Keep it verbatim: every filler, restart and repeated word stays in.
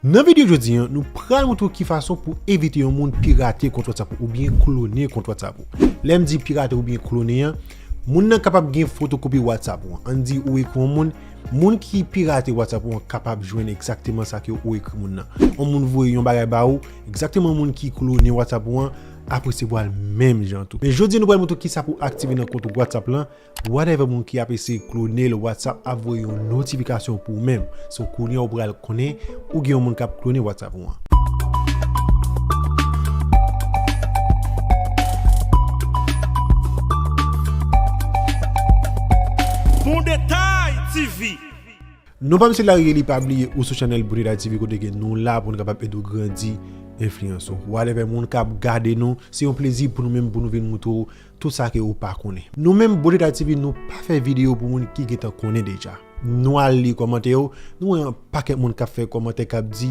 Nan videyo jodi an, nou pral montre w ki fason pou evite yon moun pirate kont WhatsApp ou oubyen klone kont WhatsApp ou. Lè m di pirate oubyen klone an, moun nan kapab gen fotokopi WhatsApp ou an. Ann di ou ekri yon moun, moun ki pirate WhatsApp ou an kapab jwenn egzakteman sa ke ou ekri moun nan. Yon moun voye yon bagay ba ou, egzakteman moun ki klone WhatsApp ou an ap resevwa l menm jan tou. Men jodi nou pral montre w kisa pou aktive nan kont WhatsApp lan. Whatever moun ki ap eseye klone l, WhatsApp ap voye yon notifikasyon pou ou menm. So kounye a ou pral konnen ou gen yon moun k ap klone WhatsApp ou an. Bon Detay T V. Non pa m se Larry Eli, pa bliye ou sou chanèl Bon Detay T V kote ke nou la pou n kapab ede w grandi enfliyans ou. Whatever moun k ap gade nou, se yon plezi pou nou menm pou nou vin montre w tout sa ke ou pa konnen. Nou menm Bon Detay T V nou pa fè videyo pou moun ki gentan konnen deja. Nou al li kòmantè yo, nou wè yon pakèt moun k ap fè kòmantè k ap di